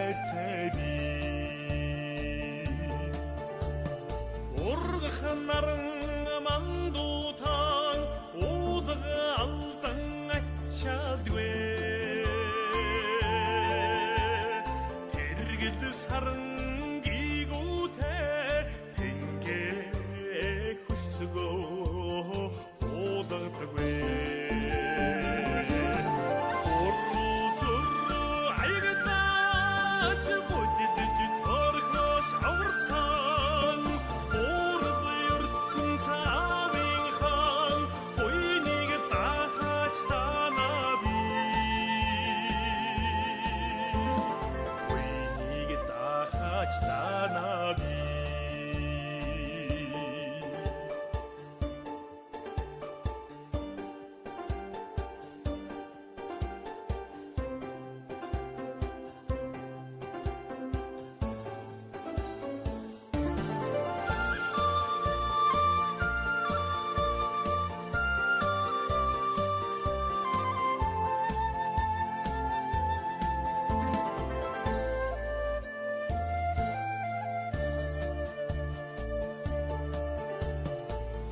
хайртай би. Ургах наран мандуутан уулга алдан ачаалдгүй. Тэргэл саран гигүүтэй тэнгээ хөсгөө уулгадаггүй. Уруу зүрүү аягдаач будидж төрхөөс аварсан. Урд ертөнц аавын хаан буйныг даахаач танаа би. Буйныг даахаач танаа би.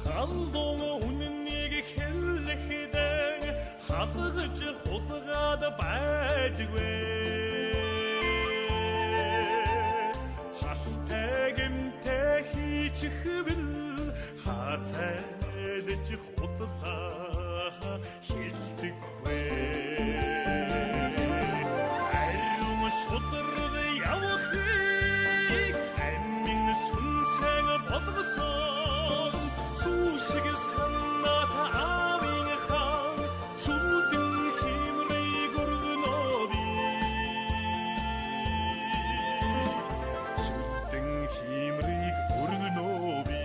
Халдун үнэнийг хэлэхдээ халгаж хулгаад байдаггүй. Халтай гэмтэй хийчихвэл хацайлж худлаа хэлдэггүй. Ариун шудраг явахыг амин сүнсэн болгосон. Сүүшиг санаа аавын хаан сүлдэн химрийг өргөнөө би. Сүлдэн химрийг өргөнөө би.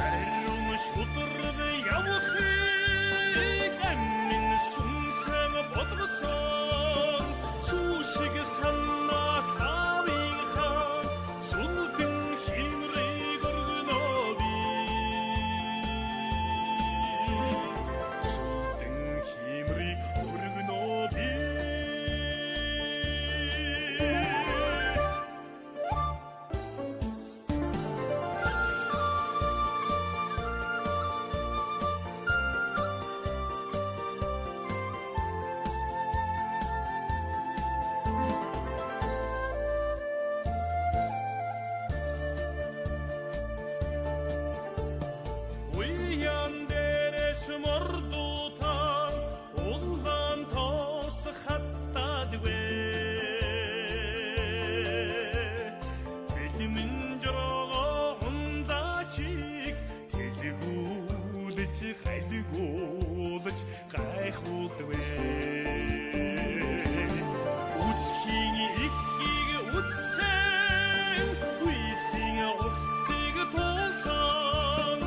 Ариун шудраг явахыг амин сүнсэн болгосон. Сүүшиг санаа аавын хаан сүлдэн химрийг өргөнөө би. Сүлдэн химрийг өргөнөө би. Уян дээрээс мордуутан улаан тоос хаттадгүй. Бэлмэн жоргоо ундаачиг хэлгүүлж хайлгуулж гайхуулдгүй. Үцхийн ихийг үтсэн үцийн уртыг тулсан.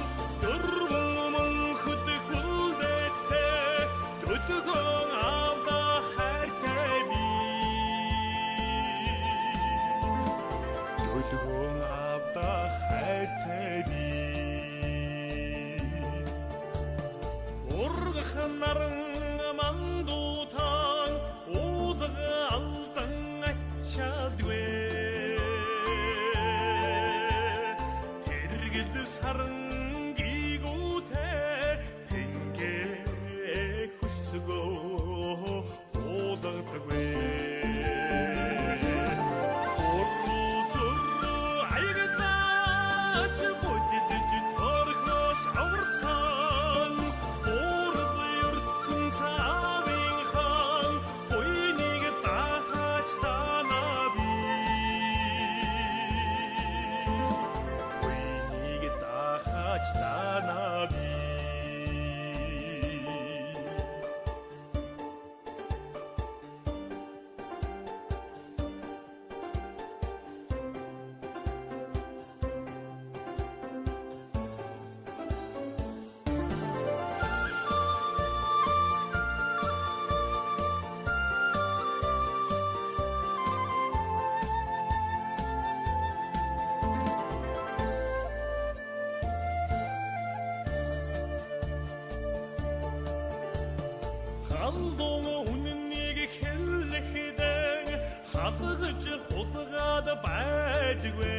Дөрвөн мөнхөд хүлдээцтэй төдгөн аавда хайртай би. Төдгөн аавда хайртай би. Ургах наран мандуутан уулга алдан ачаалдгүй. Тэргэл саран гигүүтэй тэнгээ хөсгөө уулгадаггүй. Уруу зүрүү аягдаач будидж төрхөөс аварсан. Урд ертөнц аавын хаан буйныг даахаач танаа би. Буйныг даахаач танаа би. Халгаж хулгаад байдаггүй.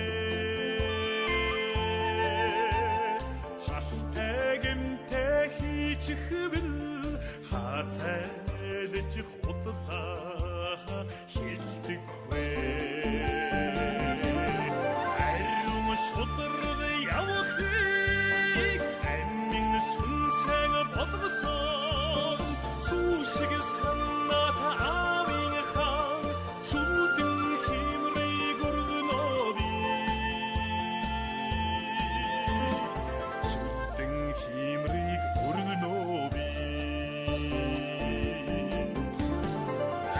Халтай гэмтэй хийчихвэл хацайлж худлаа хэлдэггүй. Ариун шударга явахыг амин сүнсэн болгосон. Зүшиг санаат аавын хаан зүудэн химрийг өргөнөө би. Зүудэн химрийг өргөнөө би.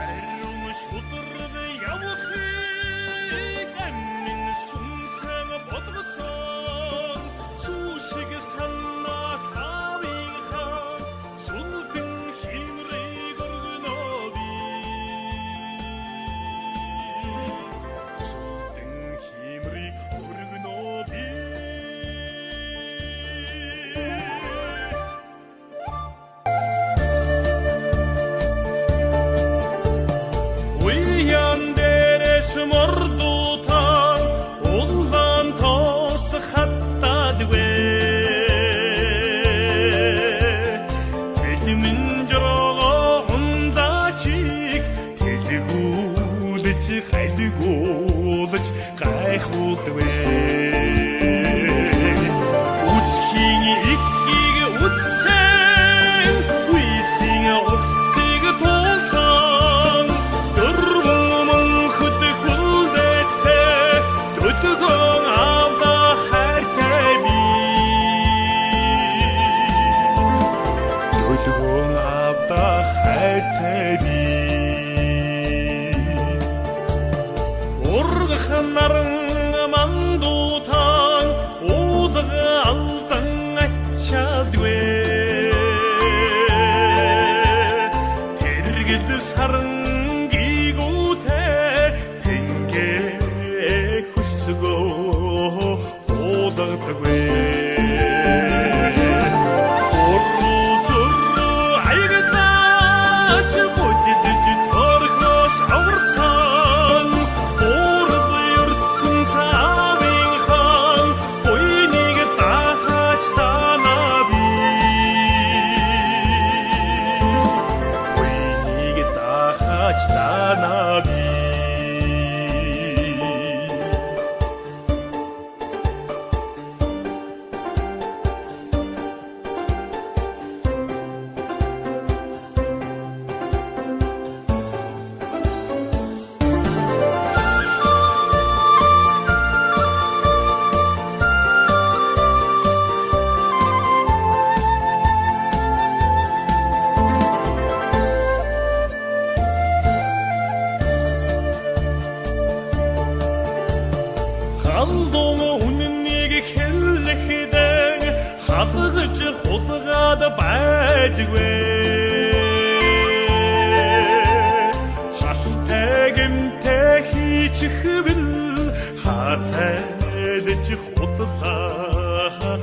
Ариун шударга явахыг амин сүнсэн болгосон. Зүшиг санаат аавын хаан зүудэн химрийг өргөнөө би. Зүудэн химрийг өргөнөө би. Уян дээрээс мордутан улаан тоос хаттадгүй. Хэлмэн жоргоо ундаачиг хэлгүүлж хайлгуулж гайхуулдгүй. Үцхийн ихийг үтсэн, үцийн уртыг тулсан. Дөрвөн мөнхөд хүлдээцтэй төдгөн авда хайртай би. Төдгөн авда хайртай би. Ургах наран мандутан уулга алдан ачаалдгүй. Тэргэл саран гигүүтэй тэнгээ хүсгөө уулгадаггүй. Уруу зуруу аягдаач бүдэлж төрхөөс аварсан. Урд ертөнц аавын хаан буйныг даахаач танаа би. Буйныг даахаач танаа би. Халдун үнэнийг хэлэхдээ халгаж хулгаад байдаггүй. Халтай гэмтэй хийчихвэл хацайлж худлаа